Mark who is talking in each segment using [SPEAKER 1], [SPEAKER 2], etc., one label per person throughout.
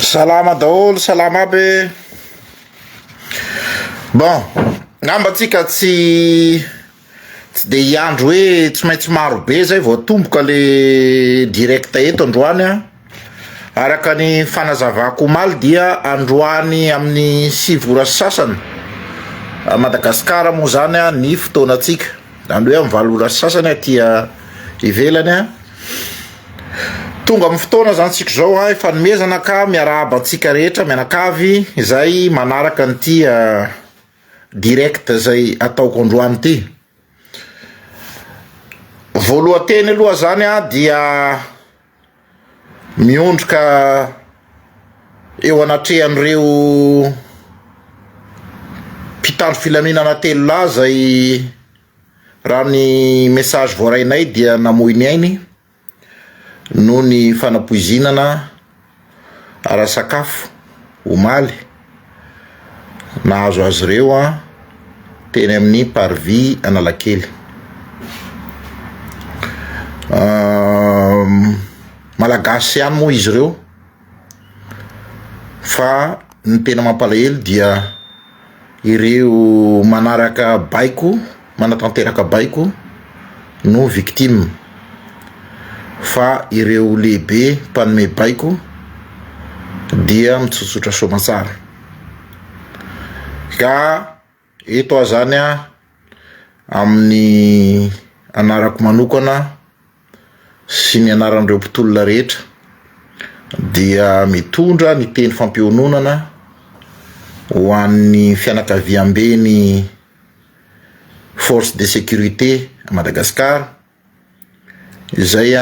[SPEAKER 1] Salama daholo, salama aby e. Bon, ngamba tsika tsy tsy de hiandry hoe tsy maintsy maro be zay vao atomboka le direct eto androany an. Araka ny fanazavako omaly dia androany amin'ny 9 ora sy sasany à Madagasikara moa zany an ny fotoanantsika, zany hoe amin'ny 8 ora sy sasany aty ivelany an. Tonga amin'ny fotoana zany tsika izao an, ifanomezana ka miarahaba antsika rehetra mianakavy izay manaraka an'ity direct izay ataoko androany ity. Voalohan-teny aloha zany an dia miondrika eo anatrehan'ireo mpitandro filaminana telolahy izay Raha ny message voarainay dia namoy ny ainy noho ny fanapoizinana ara-sakafo omaly nahazo azy ireo teny amin'ny parvis Analakely. Malagasy ihany moa izy ireo fa ny tena mampalahelo dia ireo manaraka baiko, manatanteraka baiko no victime fa ireo lehibe mpanome baiko dia mitsotsotra soamatsara ka eto aho zany an amin'ny anarako manokana sy ny anaran'ireo mpitolona rehetra dia mitondra ny teny fampiononana ho an'ny fianakaviamben'ny force de sécurité à Madagascar izay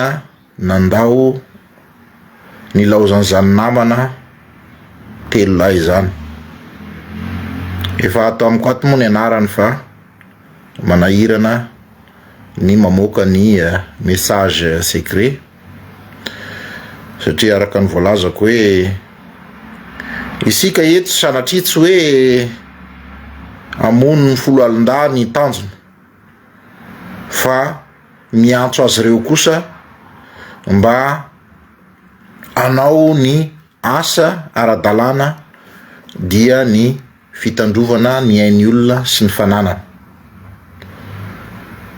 [SPEAKER 1] nandao nilaozan'izany namana telolahy izany. Efa ato amiko ato moa ny anarany fa manahirana ny mamoaka ny message secret satria araka ny voalazako hoe isika eto sanatria tsy hoe hamono ny foloalindahy ny tanjona fa miantso azy ireo kosa mba hanao ny asa ara-dalàna dia ny fitandrovana ny ain'ny olona sy ny fananana.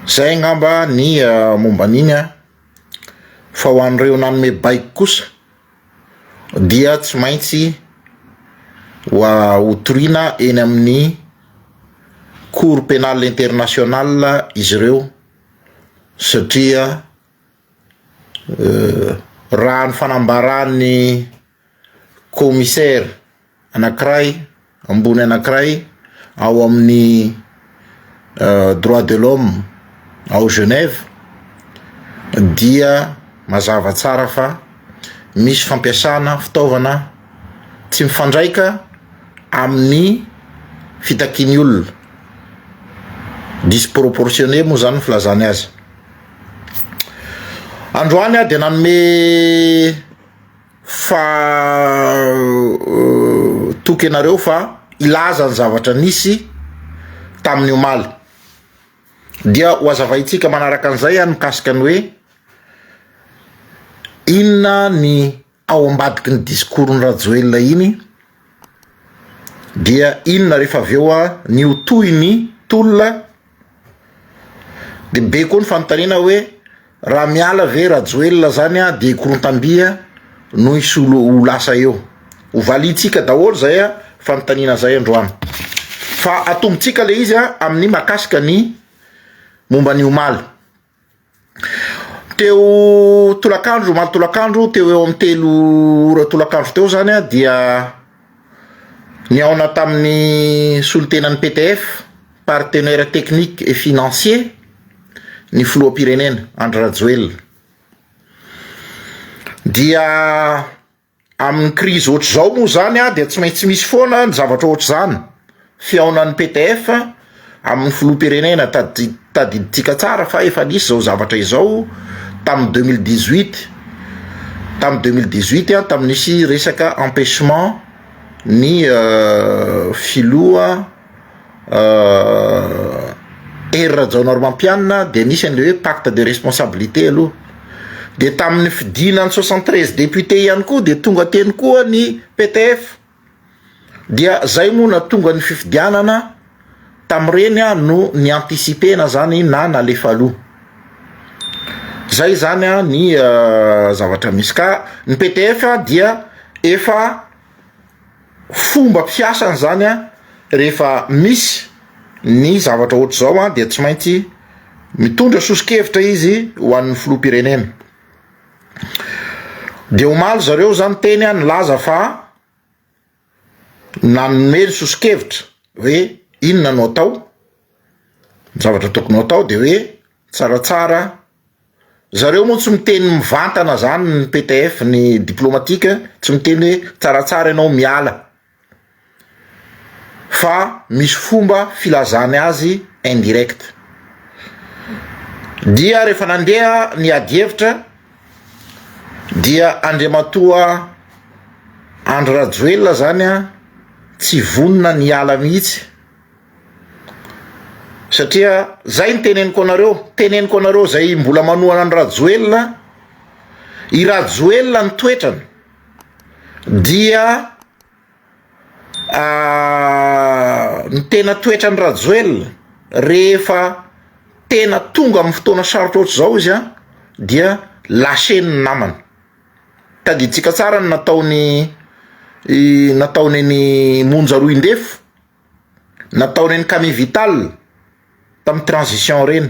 [SPEAKER 1] Zay angamba ny momba an'iny an, fa ho an'ireo nanome baiko kosa dia tsy maintsy ho ho toriana eny amin'ny cour pénale internationale izy ireo satria raha ny fanambaran'ny commissaire anakiray ambony anakiray ao amin'ny droit de l'homme ao Genève dia mazava tsara fa misy fampiasana fitaovana tsy mifandraika amin'ny fitakian'ny olona, disproportionné moa zany ny filazany azy. Androany aho dia nanome fa toky anareo fa hilaza ny zavatra nisy tamin'ny omaly. Dia ho azavaintsika manaraka an'izay ny mikasika ny hoe inona ny ao ambadiky ny discours-n'i Rajoelina iny, dia inona rehefa avy eo ny ho tohin'ny tolona, de be koa ny fanontaniana hoe raha miala ve Rajoelina zany de hikorontam-by no hisolo ho lasa eo? Ho valiantsika daholo zay fanontaniana zay androany fa atombontsika le izy amin'ny mahakasika ny momba ny omaly. Teo tolakandro, omaly tolakandro, teo eo amin'ny telo ora tolakandro teo zany a dia nihaona tamin'ny solontenan'ny PTF, partenaire technique et financier, ny filoham-pirenena Andry Rajoelina. Dia Amin'ny krizy ohatr'izao moa izany dia tsy maintsy misy foana ny zavatra ohatr'izany, fihaonan'ny PTF amin'ny filoham-pirenena, tadidintsika tsara fa efa nisy izao zavatra izao tamin'ny 2018, tamin'ny 2018 tamin'ny nisy resaka empêchement ny filoha Hery Rajaonarimampianina dia nisy an'ilay hoe pacte de responsabilité aloha. De tamin'ny fidinan'ny 73 députés ihany koa de tonga teny koa ny PTF. Dia zay moa natonga ny fifidianana tamin'ireny a no ni-anticiper-na zany na nalefa aloha. Zay zany a ny zavatra misy ka ny PTF dia efa fomba fiasany zany a rehefa misy ny zavatra ohatr'izao a dia tsy maintsy mitondra soso-kevitra izy ho an'ny filoham-pirenena. De omaly zareo zany teny a nilaza fa nanome ny soso-kevitra hoe inona no atao, ny zavatra tokony ho atao de hoe tsaratsara, zareo moa tsy miteny mivantana zany ny PTF ny diplomatique tsy miteny hoe tsaratsara ianao miala fa misy fomba filazany azy indirect. Dia rehefa nandeha ny ady hevitra dia Andriamatoa Andry Rajoelina zany an tsy vonona ny hiala mihitsy satria zay ny teneniko anareo, teneniko anareo zay mbola manohana an'i Rajoelina, i Rajoelina ny toetrany dia Ny tena toetran'i Rajoelina rehefa tena tonga amin'ny fotoana sarotra ohatr'izao izy an dia lâcher-ny ny namany. Tadidintsika tsara ny nataony nataony an'i Monja Roindefo, nataony an'i Camille Vital tamin'ny transition ireny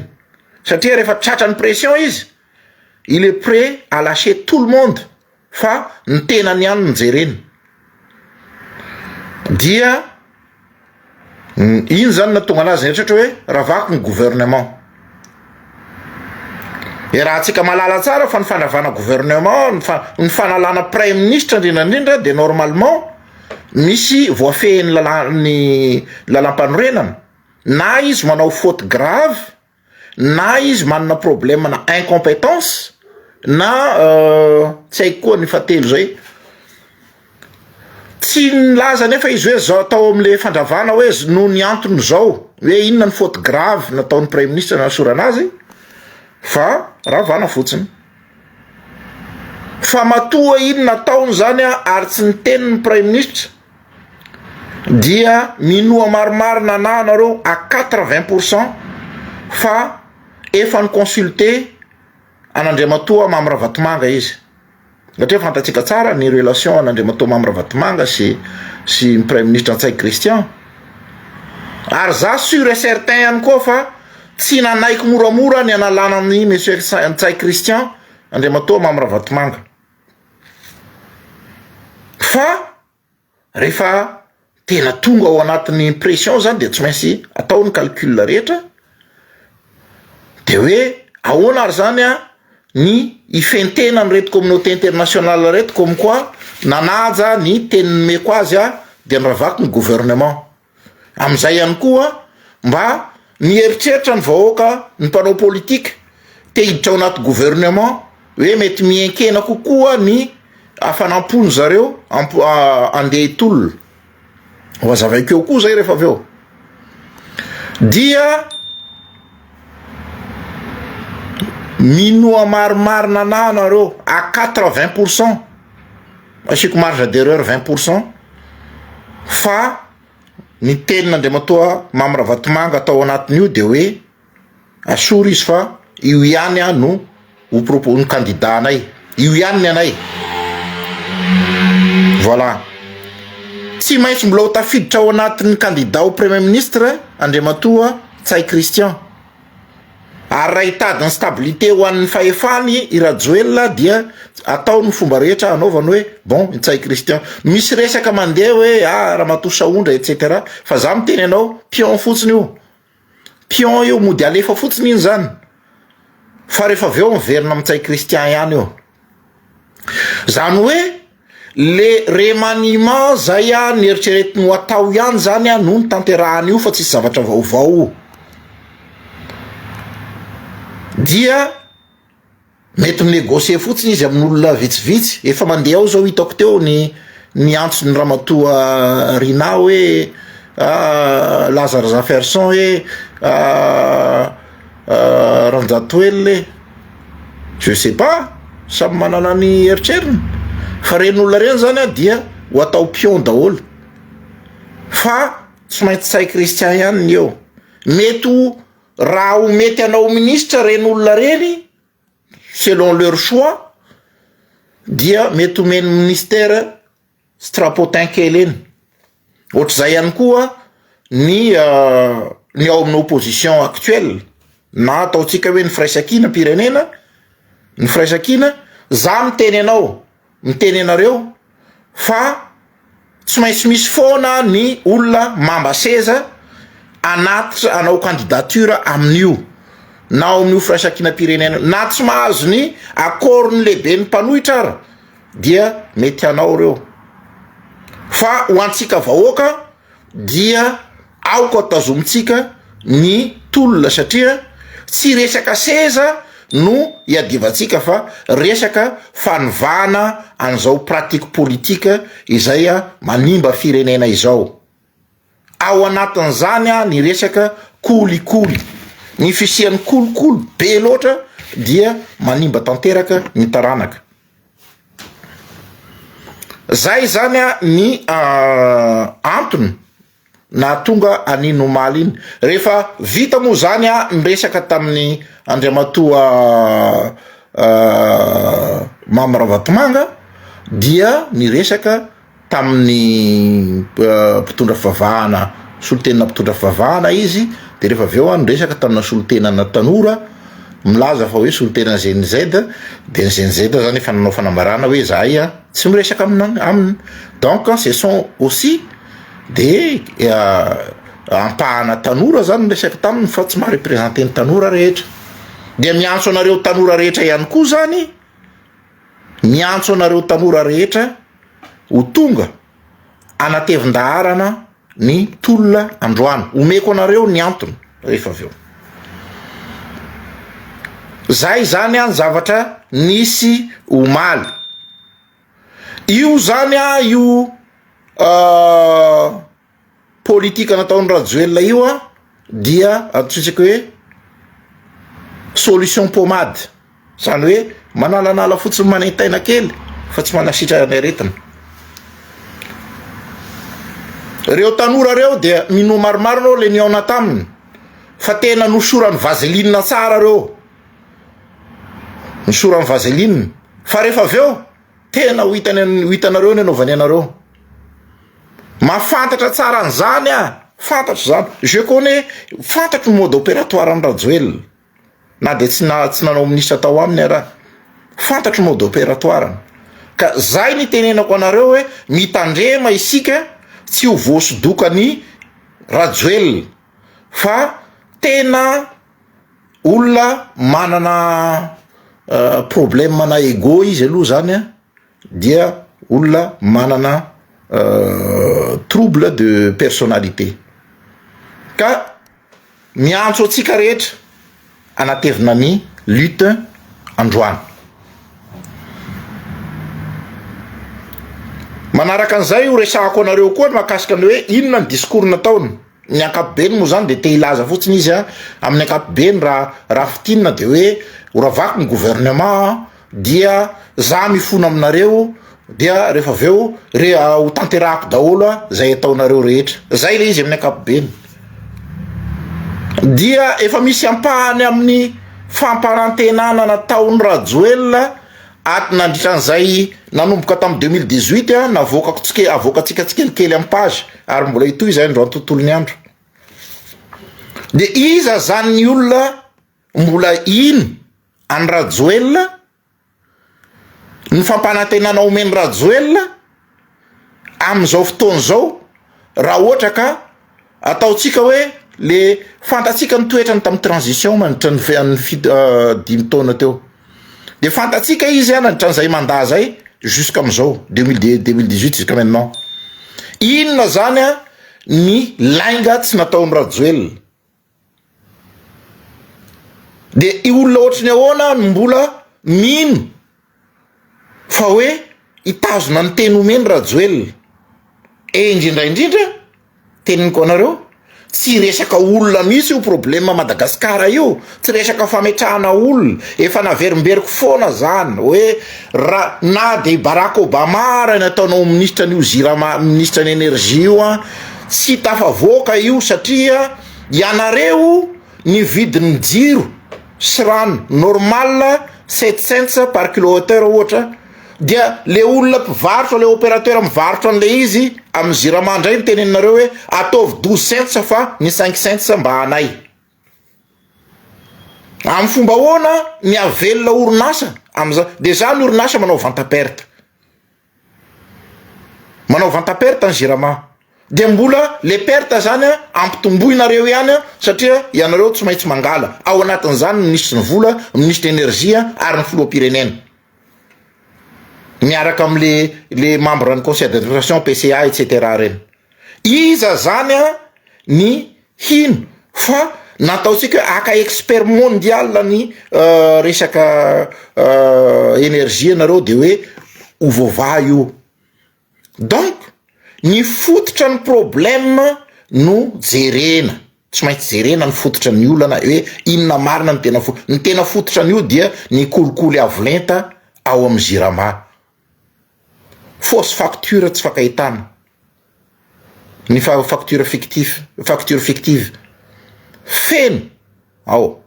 [SPEAKER 1] satria rehefa tratran'ny pression izy il est prêt à lâcher tout le monde. fa ny tenany ihany no jereny dia iny zany nahatonga anazy nieritreritra hoe ravako ny gouvernement e raha antsika mahalala tsara fa ny fandravana gouvernement ny fa- ny fanalana praiminisitra indrindra indrindra de normalement misy voafehin'ny lalà- ny lalam-panorenana na izy manao faute grave na izy manana problème na incompetence na tsy haiko koa ny fahatelo zay, tsy nilaza nefa izy hoe zao atao amle fandravana hoe noho ny antony zao hoe inona ny faute grave nataon'ny praiministra nanasorana azy fa ravana fotsiny, fa matoa iny nataony zany a ary tsy niteny ny praiministra dia minoa marimarina anah nareo à 80 pourcent fa efa ni consulter an'Andriamatoa Mamy Ravatomanga izy satria fantatsika tsara ny relation an'Andriamatoa Mamy Ravatomanga sy sy ny praiminisitra Ntsay Christian ary za sur et certain ihany koa fa tsy nanaiky moramora ny analana an'i monsieur Ntsay Christian Andriamatoa Mamy Ravatomanga fa Rehefa tena tonga ao anatin'ny pression zany de tsy maintsy atao ny calcul rehetra, de hoe ahoana ary zany an ny hifentenan'ireto communauté internationale reto comme quoi nanaja ny teny nomeko azy aho de noravako ny gouvernement. Amin'izay ihany koa mba mieritreritra ny vahoaka, ny mpanao politika te hiditra ao anaty gouvernement hoe mety mihenkena kokoa ny hafanam-pon-dry zareo andeha hitolona. Ho hazavaiko eo koa zay rehefa avy eo. Dia minoa marimarina anah nareo à 80 pourcent, asiako marge d'erreur 20 pourcent fa ny tenin'Andriamatoa Mamy Ravatomanga tao anatin'io de hoe asory izy fa io ihany aho no ho propo- ny candidat anay, io ihany ny anay, voilà. Tsy maintsy mbola ho tafiditra ao anatin'ny candidat ho premier ministre Andriamatoa Ntsay Christian. Ary raha hitady ny stabilité ho an'ny fahefany i Rajoelina dia atao ny fomba rehetra hanaovany hoe bon i Ntsay Christian. Misy resaka mandeha hoe ah Ramatoa Sahondra et cetera fa za miteny anao pion fotsiny io. Pion io mody alefa fotsiny iny zany fa rehefa avy eo miverina amin'i Ntsay Christian ihany io. Zany hoe le remaniement zay a nieritreretiny ho atao ihany zany a no notanterahany io fa tsisy zavatra vaovao io. Dia mety mi-negocier fotsiny izy amin'olona vitsivitsy, efa mandeha ao zao hitako teo ny ny antson'ny ramatoa Rinah hoe Laza Razafiarison hoe Ranjatoelina e, je sais pas. Samy manana ny eritreriny fa reny olona reny zany a dia ho atao pion daholo fa tsy maintsy Ntsay Christian ihany ny eo. Mety ho raha ho mety hanao minisitra reny olona reny selon leur choix dia mety homeny ministère strapotin kely eny. Ohatr'izay ihany koa ny ny ao amin'ny opposition actuelle na ataontsika hoe ny firaisankinam-pirenena, ny firaisankina, za miteny anao, miteny anareo fa tsy maintsy misy foana ny olona mamba seza anatitra hanao candidature amin'io na ao amin'io firaisankinam-pirenena na tsy mahazo ny accord-n'ny lehiben'ny mpanohitra ara dia mety hanao reo fa ho antsika vahoaka dia aoka tazomintsika ny tolona satria tsy resaka seza no iadivantsika fa resaka fanovana an'izao pratique politique izay manimba firenena izao. Ao anatin'izany ny resaka kolikoly. Ny fisian'ny kolikoly be loatra dia manimba tanteraka ny taranaka. Zay zany ny antony nahatonga an'iny omaly iny. Rehefa vita moa zany ny resaka tamin'ny Andriamatoa Mamy Ravatomanga dia niresaka tamin'ny mpitondra fivavahana, solontenana mpitondra fivavahana izy, de rehefa avy eo an niresaka tamina solontenana tanora milaza fa hoe solontenana Gen Z, de ny Gen Z zany efa nanao fanambarana hoe zahay an tsy miresaka amina aminy, donc ce sont aussi de ampahana tanora zany niresaka taminy fa tsy maha representer ny tanora rehetra, de miantso anareo tanora rehetra ihany koa zany, miantso anareo tanora rehetra ho tonga hanatevin-daharana ny tolona androany. Omeko anareo ny antony rehefa avy eo. Zay zany an zavatra nisy omaly. Io zany an io Politika nataon'i Rajoelina io a dia antsointsika hoe solution pomade, zany hoe manalanala fotsiny manaintaina kely fa tsy manasitrana ny aretina. Reo tanora reo dia minoa maromaro anao le nihaona taminy fa tena nosorany vaseline tsara reo, nosorany vaseline fa rehefa avy eo Tena ho hitany ho hitanareo ny anaovany anareo. Mahafantatra tsara an'izany aho, fantatro izany. Je connais, fantatro ny mode opératoire an'i Rajoelina. Na dia tsy na tsy nanao minisitra tao aminy ara. Fantatro ny mode opératoire-ny. Ka zay ny itenenako anareo hoe mitandrema isika tsy ho voasodokan'i Rajoelina fa tena Olona manana problème ana ego izy aloha zany an, dia olona manana trouble de personnalité, ka miantso antsika rehetra hanatevina ny lutte androany. Manaraka an'izay ho resahako anareo koa ny mahakasika ny hoe inona ny discours nataony. Ny ankapobeny moa zany de te hilaza fotsiny izy a, amin'ny ankapobeny raha raha fintinina de hoe ho ravako ny gouvernement dia za mifona aminareo dia rehefa avy eo re ho tanterahako daholo a zay ataonareo rehetra, zay le izy amin'ny ankapobeny. Dia efa misy ampahany amin'ny fampanantenana nataon'i Rajoelina Ato nandritra an'izay nanomboka tamin'ny 2018 a, navoakako tsike, avoakantsika tsikelikely amin'ny page ary mbola hitohy izay androany tontolon'ny andro. De iza zany ny olona mbola hino an'i Rajoelina, ny fampanantenana omen'i Rajoelina amin'izao fotoana izao raha ohatra ka Ataontsika hoe le fantatsika ny toetrany tamin'ny transition mandritra ny fe- ny fito dimy taona teo. De fantatsika izy a nandritra an'izay mandat zay jusqu'amin'izao 2018 jusqu'à maintenant. Inona zany a ny lainga tsy nataon'i Rajoelina? De olona ohatry ny ahoana no mbola mino fa hoe hitazona ny teny omeny Rajoelina? E indrindra indrindra, teneniko anareo, Tsy resaka olona mihitsy io problème Madagascar io, tsy resaka fametrahana olona, efa naverimberiko foana zany hoe ra na de i Barack Obama ara ny ataonao minisitra an'io jirama minisitra ny energie io an, tsy tafavoaka io satria ianareo ny vidin'ny jiro sy rano normal sept cents par kilowatt heure ohatra Dia le olona mpivarotra, le opérateur mivarotra an'le izy amin'ny jirama ndray no teneninareo hoe ataovy 12 cents fa ny 5 cents mba anay. Amin'ny fomba ahoana ny havelona orinasa amin'izany? Déjà ny orinasa manao vente à perte. Manao vente à perte ny jirama. Dia mbola le perte zany ampitomboinareo ihany satria ianareo tsy maintsy mangala. Ao anatin'izany ny minisitry ny vola, ny minisitry ny energie ary ny filoham-pirenena. Miaraka amle le membre ny conseil d'administration, PCA etc reny. Iza zany an ny hino fa nataontsika hoe haka expert mondial ny resaka energie nareo de hoe ho voavaha io. Donc ny fototra ny problème no jerena, tsy maintsy jerena ny fototra ny olana hoe inona marina ny tena fo- ny tena fototra an'io dia ny kolikoly avo lenta ao amin'ny jirama, fausse facture tsy fankahitana, ny fa- facture fictif, facture fictive, feno. Ao.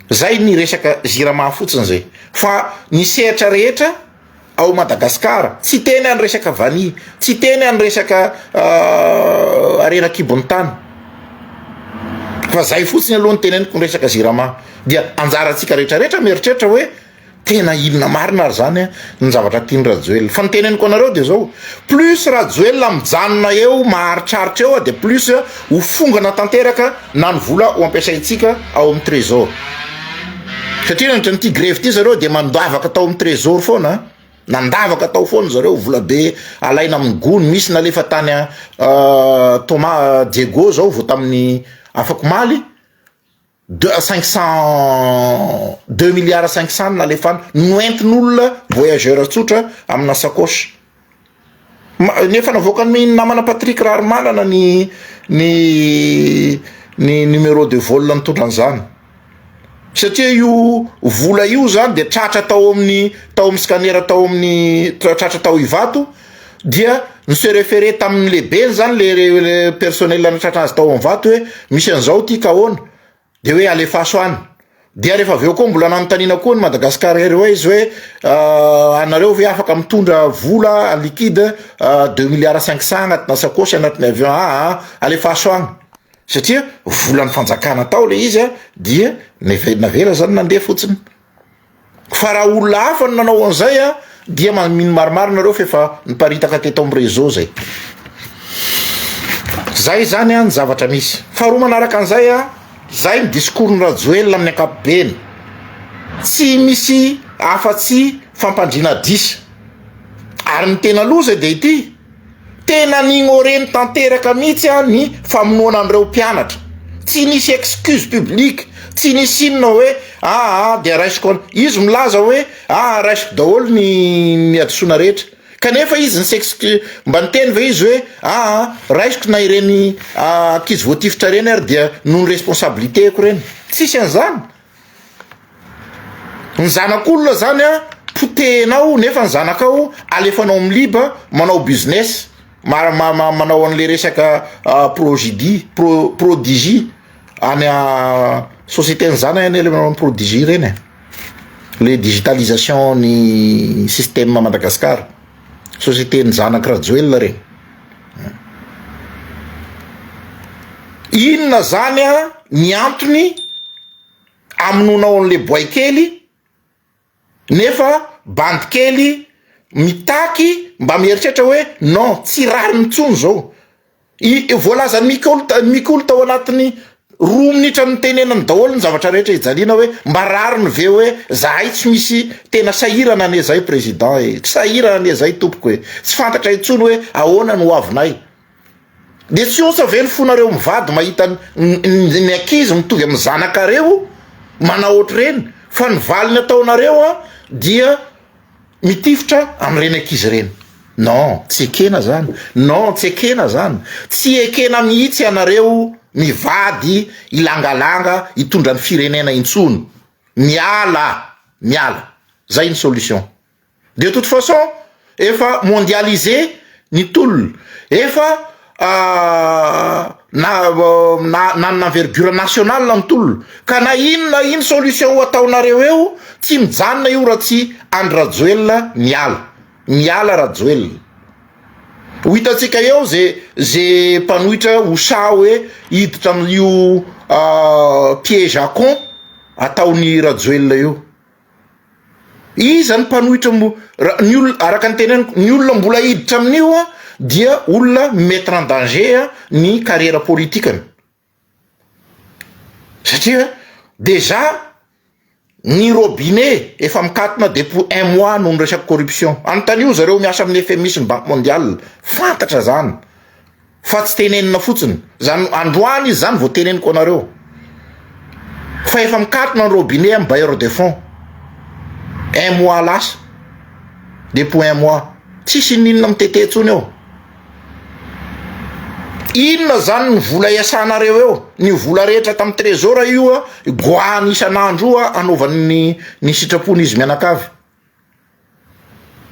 [SPEAKER 1] Zay ny resaka jirama fotsiny zay. Fa ny sehatra rehetra ao Madagascar, tsy hiteny any resaka vanille, tsy hiteny any resaka harena an-kibon'ny tany. Fa zay fotsiny aloha no teneniko ny resaka jirama. Dia anjarantsika rehetra rehetra mieritreritra hoe Tena inona marina ary zany ny zavatra tian'i Rajoelina? Fa ny teneniko anareo de zao, plus Rajoelina mijanona eo maharitraritra eo de plus ho fongana tanteraka na ny vola ho ampiasaintsika ao amin'ny trésor. Satria nandritra an'ity grevy ity zareo de mandavaka tao amin'ny trésor foana, nandavaka tao foana zareo vola be alaina amin'ny gony, misy nalefa tany Thomas Diego zao vao tamin'ny afak'omaly, Deux 500 deux milliards 500 no nalefany noentin'olona voyageur tsotra amina sacoche nefa navoakan'ny namana Patrick Raharimanana ny ny ny numéro de vol nitondra an'izany satria io vola io zany de tratra tao amin'ny tao amin'ny scanner tao amin'ny tratra tao Ivato dia ni se référer tamin'ny lehibeny zany le le personnel natratra azy tao Amvato hoe misy an'izao ty ka ahoana de hoe alefaso any dia rehefa avy eo koa mbola nanontaniana koa ny Madagascar Airways hoe anareo ve afaka mitondra vola en liquide deux milliards cinq cent agnatina sacoche anatin'ny avion aa alefaso agny satria volan'ny fanjakana tao le izy a dia navela zany nandeha fotsiny Fa raha olona hafa no nanao an'izay a, dia mino maromaro nareo fa efa niparitaka teto amin'ny réseau zay. Zay zany a ny zavatra misy. Faharoa manaraka an'izay a, zay ny discours-n'i Rajoelina amin'ny ankapobeny. Tsy misy afa-tsy fampandriana adrisa. Ary ny tena loza dia ity, Tena ni-ignorer-ny tanteraka mihitsy an ny famonoana an'ireo mpianatra. Tsy nisy excuse publique, tsy nisy inona hoe aa dia raisiko an, izy milaza hoe aa raisiko daholo ny ny hadisoana rehetra. Kanefa izy ni-s'excu-, mba niteny ve izy hoe aa raisiko na ireny ankizy voatifitra ireny ary dia noho ny responsabilité-ko ireny. Tsisy an'izany. Ny zanak'olona zany a potehinao nefa ny zanakao alefanao am liba manao business manao an'le resaka progidi pro prodigi any société ny zanany anie le manao prodigi reny e le digitalisation ny système Madagascar société ny zanaky Rajoelina reny inona zany a ny antony amonoanao an'le boay kely nefa bandy kely mitaky mba mieritreritra hoe non tsy rariny intsony zao, i voalazan'i Mikolo Mikolo tao anatin'ny roa minitra nitenenany daholo ny zavatra rehetra ijaliana hoe mba rariny ve hoe zahay tsy misy tena sahirana anie zay président e, tsy sahirana anie zay tompoko e, tsy fantatra intsony hoe ahoana ny hoavinay. Dia tsy ontsa ve ny fonareo mivady mahita ny ankizy mitovy amin'ny zanakareo manao ohatr'ireny fa ny valiny ataonareo an dia mitifitra amin'ireny ankizy ireny. Non, tsy ekena zany. Non, tsy ekena zany. Tsy ekena mihitsy ianareo. mivady hilangalanga hitondra ny firenena intsony. Miala! Miala! Zay ny solution. De toute façon efa mondialisé ny tolona, efa na nanana envergure nationale ny tolona, ka na ino na ino solution ho ataonareo eo tsy mijanona io raha tsy Andry Rajoelina miala, miala Rajoelina. Ho hitantsika eo ze ze mpanohitra ho sahy hoe hiditra amin'io piège à con ataon'i Rajoelina io. Iza ny mpanohitra mo ra ny olona araka ny teneniko ny olona mbola hiditra amin'io a dia olona mi-mettre en danger ny carrière politikany satria déjà ny robinet efa mikatona depuis un mois noho ny resaka corruption, anontanio zareo miasa amin'ny FMI sy ny banque mondiale fantatra zany. Fa tsy tenenina fotsiny. Zany androany izy zany vao teneniko anareo. Fa efa mikatona ny robinet amin'ny bailleur de fonds. Un mois lasa. Depuis un mois. Tsisy ininona mitete intsony eo. Inona zany ny vola iasanareo eo? Ny vola rehetra tamin'ny trésor io a, goahany isan'andro io a, anaovany ny sitrapony izy mianakavy.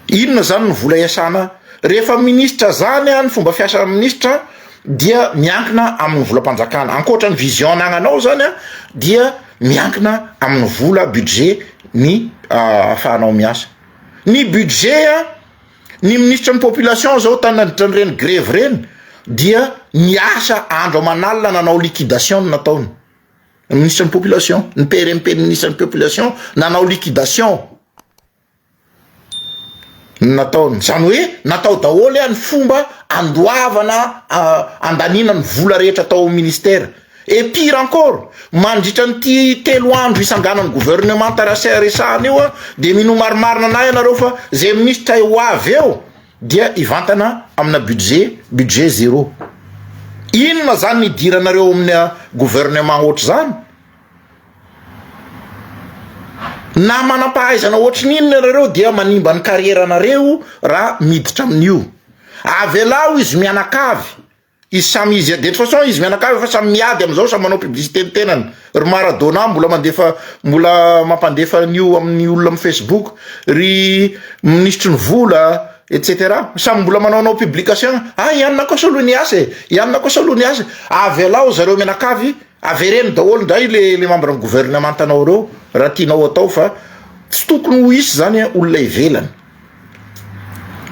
[SPEAKER 1] Inona zany ny vola iasana? Rehefa minisitra zany ny fomba fiasan'ny minisitra dia miankina amin'ny volam-panjakana. Ankoatra ny vision anagnanao zany dia miankina amin'ny vola budget ny ahafahanao miasa. Ny budget ny minisitry ny population zao tany nandritra an'ireny grevy ireny dia niasa andro aman'alina nanao liquidation no nataony. Ny minisitry ny population, ny PRMP ny minisitry ny population nanao liquidation ny nataony, zany hoe natao daholo ny fomba andoavana andaniana ny vola rehetra tao amin'ny ministère, et pire encore mandritra an'ity telo andro hisanganan'ny gouvernemanta resahana io de minoa marimarina anah ianareo fa zay minisitra ho avy eo dia hivantana amina budget, budget zero. Inona zany ny hidiranareo amina gouvernement ohatr'izany? Na manam-pahaizana ohatry ny inona ianareo dia manimba ny carrière nareo raha miditra amin'io. Avelao izy mianakavy. Izy samy izy, de toute façon izy mianakavy efa samy miady amizao samy manao publicité ny tenany, ry Maradona mbola mandefa mbola mampandefa an'io amin'ny olona amin'ny facebook, ry minisitry ny vola et cetera samy mbola manaonao publication, ah i anona kosa aloha niasa e, i anona kosa aloha niasa, avelao zareo mianakavy, avereno daholo indray le le membre ny gouvernementanao reo raha tianao atao fa tsy tokony ho hisy zany olona ivelany.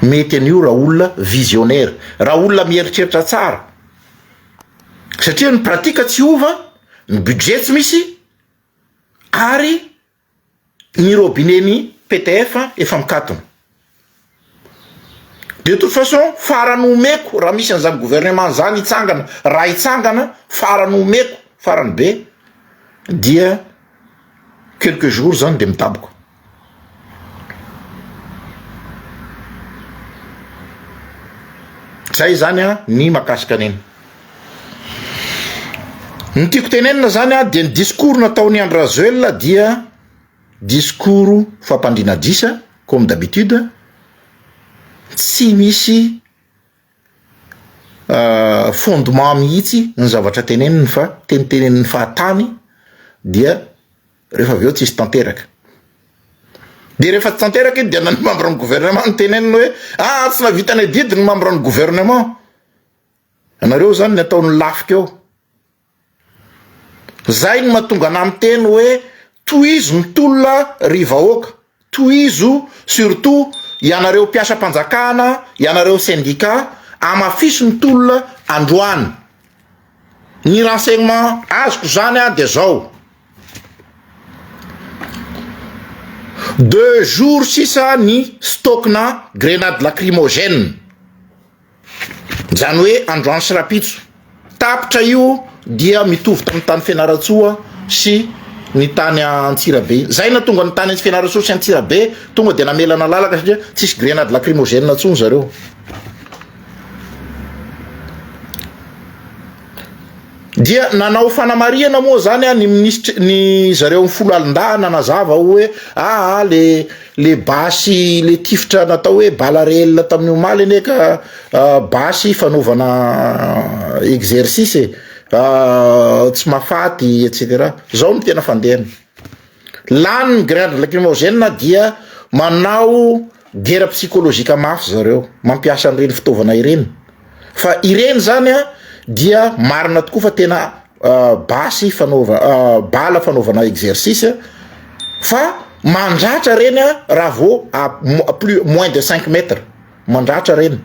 [SPEAKER 1] Mety an'io raha olona visionnaire, raha olona mieritreritra tsara, satria ny pratique tsy hiova, ny budget tsy misy, ary ny robinet-n'ny PTF efa mikatona. De toute façon farany omeko raha misy an'izany gouvernement zany hitsangana, raha hitsangana farany omeko farany be dia quelques jours zany de midaboka. Zay zany a ny makasika an'iny. Ny tiako tenenina zany a dia ny discours nataon'i Andry Rajoelina dia discours fampandriana adrisa comme d'habitude, tsy misy fondement mihitsy ny zavatra teneniny fa teniteneniny fahatany dia rehefa avy eo tsisy tanteraka. De rehefa tsy tanteraka iny dia na ny membre ny gouvernement no teneniny hoe ah tsy nahavita ny adidy ny membre ny gouvernement. Anareo zany ny ataon'ny lafika eo. Zay no mahatonga anah miteny hoe tohizo ny tolona ry vahoaka, tohizo surtout ianareo mpiasam-panjakana, ianareo syndicat, amafiso ny tolona androany. Ny renseignement azoko zany an de zao, deux jours sisa ny stock-na grenade lacrymogène, zany hoe androany sy rapitso, tapitra io dia mitovy tamin'ny tany Fianarantsoa sy ny tany Antsirabe, zay nahatonga ny tany Fianarantsoa sy Antsirabe tonga de namelana lalaka satria tsisy grenade lacrymogène intsony zareo. Dia nanao fanamarihana moa zany ny minisitry ny zareo amin'ny foloalindahy nanazava hoe aa le le basy le tifitra natao hoe bala réel tamin'ny omaly anie ka basy fanaovana exercice e. tsy mahafaty et cetera. Zao no tena fandehany. Lany ny grenade lacrymogène dia manao guerre psychologique mafy zareo, mampiasa an'ireny fitaovana ireny. Fa ireny zany a dia marina tokoa fa tena basy fanaova bala fanaovana exercice fa mandratra reny a raha vao à plus moins de cinq mètres mandratra reny.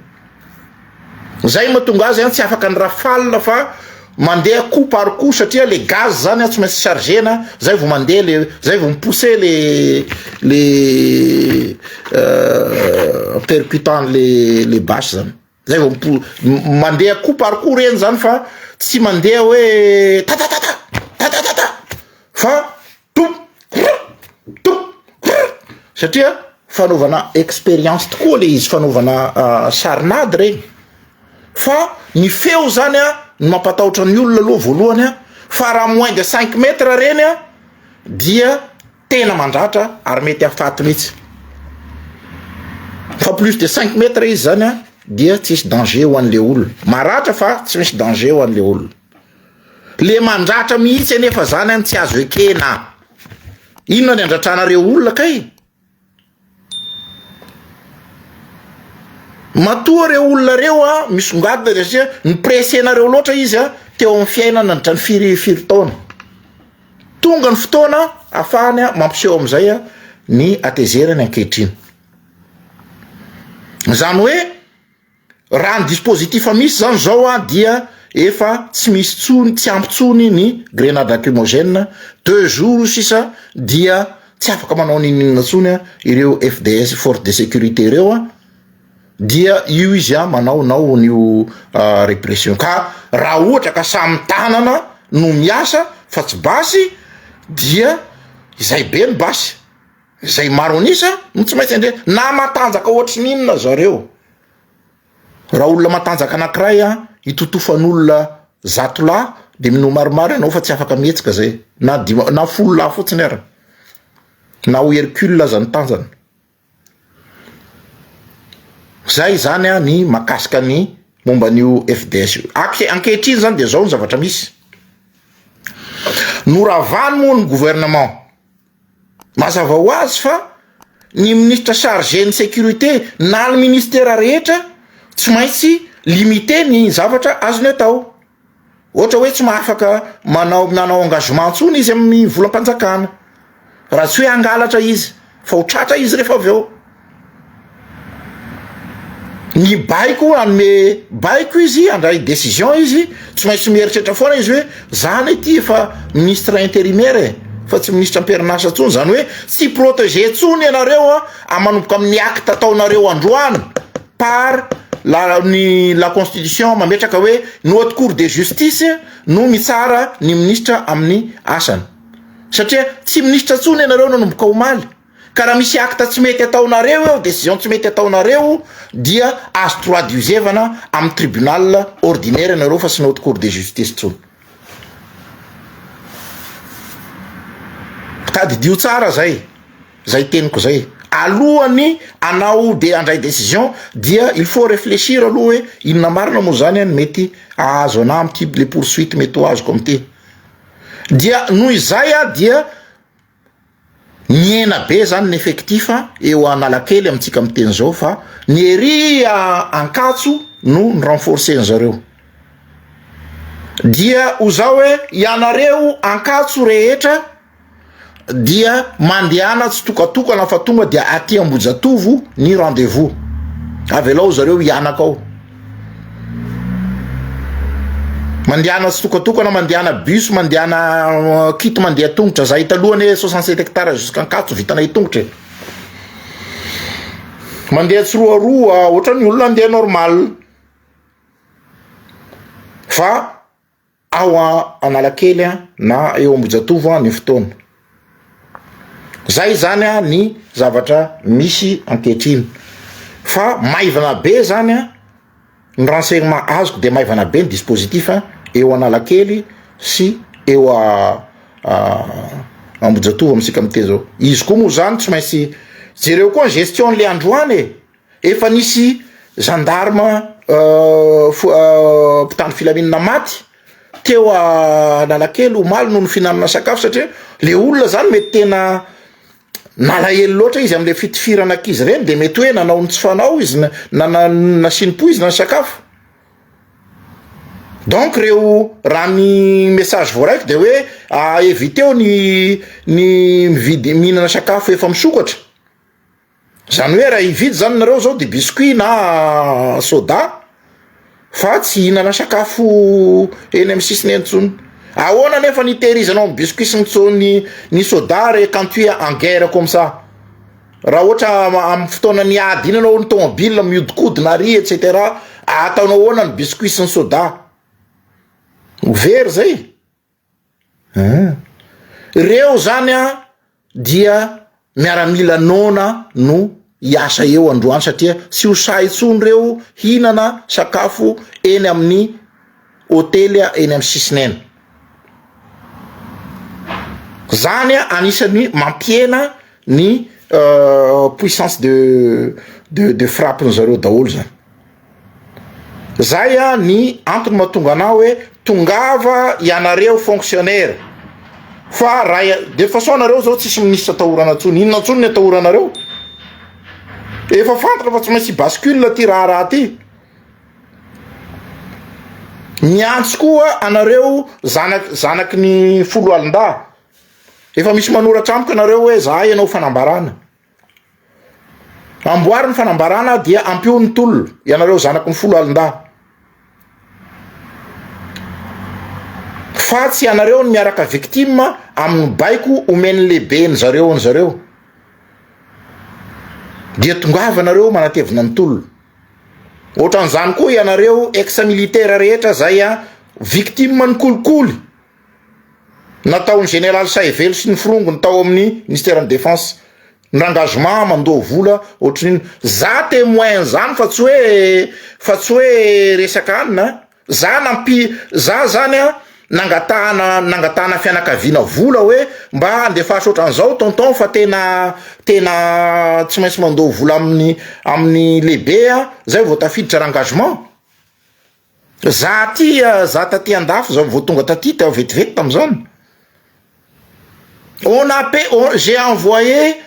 [SPEAKER 1] Zay mahatonga azy an tsy afaka ny rafale fa mandeha coup par coup satria le gaz zany an tsy maintsy chargena zay vao mandeha le zay vao mi-pousser le le percutant le le basy zany zay vao mipo- mandeha coup par coup reny zany fa tsy mandeha hoe tatatata tatatata fa top top satria fanaovana expérience tokoa le izy fanaovana sarinady reny fa ny feo zany a ny mampatahotra ny olona aloha voalohany a fa raha moins de cinq mètres reny a dia tena mandratra ary mety hahafaty mihitsy fa plus de cinq mètres izy zany a dia tsisy danger ho an'le olona maratra fa tsy misy danger ho an'le olona. Le mandratra mihitsy anefa zany an tsy azo ekena. Inona ny andratranareo olona kay? Matoa reo olona reo a misongadina de satria ni-presser-nareo loatra izy a teo amin'ny fiainana nandritra ny firy firy taona. Tonga ny fotoana afahany a mampiseho amizay a ny hatezerany ankehitriny. Zany hoe Raha ny dispositif misy zany zao a dia efa tsy misy tsony tsy ampy tsony ny grenade lacrymogène, deux jours sisa dia tsy afaka manao n'inon'inona tsony a ireo FDS force de sécurité ireo a, dia io izy a manao nao an'io répression ka raha ohatra ka samy tanana no miasa fa tsy basy dia izay be ny basy. Izay maro an'isa no tsy maintsy handre na matanjaka ohatry ny inona zareo. Raha olona matanjaka anankiray an, hitotofan'olona zato lahy de minoa maromaro ianao fa tsy afaka mihetsika zay, na dima- na folo lahy fotsiny ara, na ho Hercule aza ny tanjany. Zay zany an ny mahakasika ny momba an'io FDS io. Ake- ankehitriny zany de zao ny zavatra misy, noravany moa ny gouvernement. Mazava ho azy fa ny minisitra chargé ny sécurité na ny ministera rehetra tsy maintsy limité ny zavatra azony atao. Ohatra hoe tsy mahafaka manao manao engagement intsony izy amin'ny volam-panjakana raha tsy hoe hangalatra izy fa ho tratra izy rehefa avy eo. Ny baiko hanome baiko izy handray décision izy tsy maintsy mieritreritra foana izy hoe za anie ty efa ministre intérimaire e fa tsy ministre am-perinasa intsony zany hoe tsy protégé intsony ianareo a a manomboka amin'ny acte ataonareo androany par la ny la constitution mametraka hoe ny haute cour de justice no mitsara ny ministra amin'ny asany satria tsy ministra intsony ianareo nanomboka omaly. Ka raha misy acte tsy mety ataonareo eo, décision tsy mety ataonareo dia azo traduisevana amin'ny tribunal ordinaire nareo fa tsy ny haute cour de justice intsony. Tadidio tsara zay, zay teniko zay. Alohan'ny hanao de handray décision dia il faut réfléchir aloha hoe inona marina moa zany no mety hahazo anah am'ty le poursuite mety ho azoko am'ty. Dia noho izay aho dia Mihena be zany ny effectif eo Analakely amintsika miteny zao fa ny ery Ankatso no ni-renforcer zareo. Dia ho zao hoe ianareo Ankatso rehetra dia mandehana tsy tokatokana fa tonga dia aty Ambohijatovo ny rendez-vous. Avelao zareo hianaka ao. Mandehana tsitokatokana, mandehana bus, mandehana kit mandeha tongotra, zahay taloha anie 67 hectares jusqu'Ankatso vitanay tongotra e. Mandeha tsiroaroa ohatran'ny olona andeha normal. Fa ao Analakely na eo Ambohijatovo ny fotoana. Zay zany ny zavatra misy ankehitriny fa maivana be zany ny renseignement azoko de maivana be ny dispositif eo Analakely sy eo Ambohijatovo amintsika miteny zao. Izy koa moa zany tsy maintsy jereo koa ny gestion le androany e. Efa nisy gendarme mpitandro filaminana maty. teo Analakely omaly noho ny fihinanana sakafo satria le olona zany mety tena nalahelo loatra izy am'le fitifirana ankizy ireny de mety hoe nanao ny tsy fanao izy na nasiany poizina ny sakafo. Donc reo raha ny message voaraiko de hoe eviteo ny ny mividy mihinana sakafo efa misokatra. Zany hoe raha hividy zany nareo zao de biscuit na soda fa tsy hihinana sakafo eny amin'ny sisiny eny intsony. Ahoana nefa ny hitehirizanao ny biscuit sy ny so- ny ny soda re quand tu es en guerre comme ça? Raha ohatra amin'ny fotoanan'ny ady iny ianao ny tomobile mihodinkodina ary et cetera, ataonao ahoana ny biscuit sy ny soda? Ho very zay. Hein. Reo zany an dia miaramila noana no hiasa eo androany satria tsy ho sahy intsony reo hinana sakafo eny amin'ny hotely eny amin'ny sisiny eny. Zany an anisan'ny mampihena ny puissance de de de frappe-ny zareo daholo zany. Zay an ny antony mahatonga anah hoe tongava ianareo fonctionnaire fa raha de toute façon nareo zao tsisy ministre atahorana tsony, inona tsony ny atahoranareo? Efa fantatra fa tsy maintsy hi-bascule ty raharaha ty. Miantso koa anareo zanak- zanaky ny foloalindahy, efa misy manoratra amiko ianareo hoe zahay hanao fanambarana. Amboary ny fanambarana dia ampio ny tolona, ianareo zanaky ny foloalindahy. Fa tsy ianareo no miaraka victime amin'ny baiko omen'ny lehiben'ny zareo an'zareo. Dia tongava nareo manatevina ny tolona. Ohatran'izany koa ianareo ex militaire rehetra zay a victime ny kolikoly nataon'ny général Sahivelo sy ny forongony tao amin'ny ministère ny défense. Ny engagement mandoa vola ohatrin'ino. Za témoin an'izany fa tsy hoe fa tsy hoe resaka anona a. Za nampi za zany a nangatahana nangatahana fianakaviana vola hoe mba andefaso ohatran'izao tonton fa tena tena tsy maintsy mandoa vola amin'ny amin'ny lehibe a zay vao tafiditra r'engagement. Za aty za taty andafy za vao tonga taty tao vetivety tam'zany. On a paie on j'ai envoyé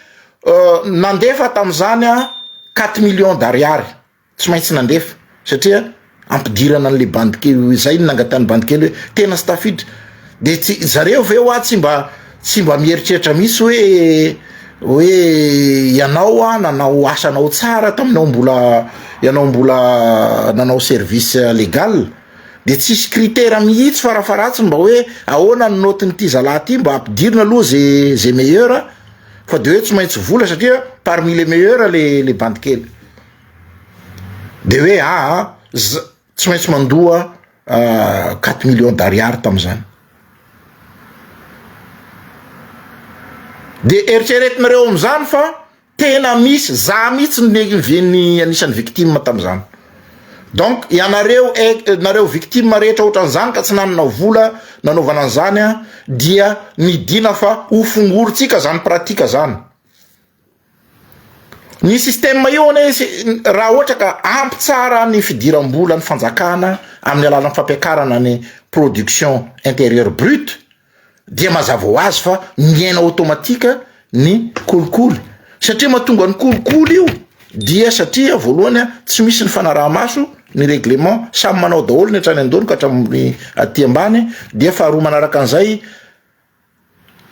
[SPEAKER 1] nandefa tam'zany a quatre millions d'ariary. Tsy maintsy nandefa satria ampidirana an'le bandy kely zay no nangatahan'ny bandy kely hoe tena tsy tafiditra de tsy zareo ve hoa tsy mba tsy mba mieritreritra mihitsy hoe hoe ianao a nanao asanao tsara taminao mbola ianao mbola nanao service légal de tsisy critère mihitsy farafaharatsiny mba hoe ahoana ny note-n'ity zalahy ty mba ampidirina aloha ze ze meilleur fa de hoe tsy maintsy vola satria parmi les meilleurs le le bandy kely. De hoe aa za tsy maintsy mandoa quatre millions d'ariary tam'zany. De eritreretinareo am'zany fa tena misy, za mihitsy ny ny anisan'ny victime tam'zany. Donc ianareo e- nareo victime rehetra ohatran'zany ka tsy nanana vola nanaovana an'zany an, dia midina fa ho fongorintsika zany pratique zany. Ny système io anie raha ohatra ka ampy tsara ny fidiram-bolan'ny fanjakana amin'ny alalan'ny fampiakarana ny production intérieure brute dia mazava ho azy fa mihena automatique ny kolikoly satria mahatonga ny kolikoly io dia satria voalohany tsy misy ny fanaraha-maso ny règlement samy manao daholo ny hatrany an-dohany ka hatramin'ny aty ambany dia faharoa manaraka an'izay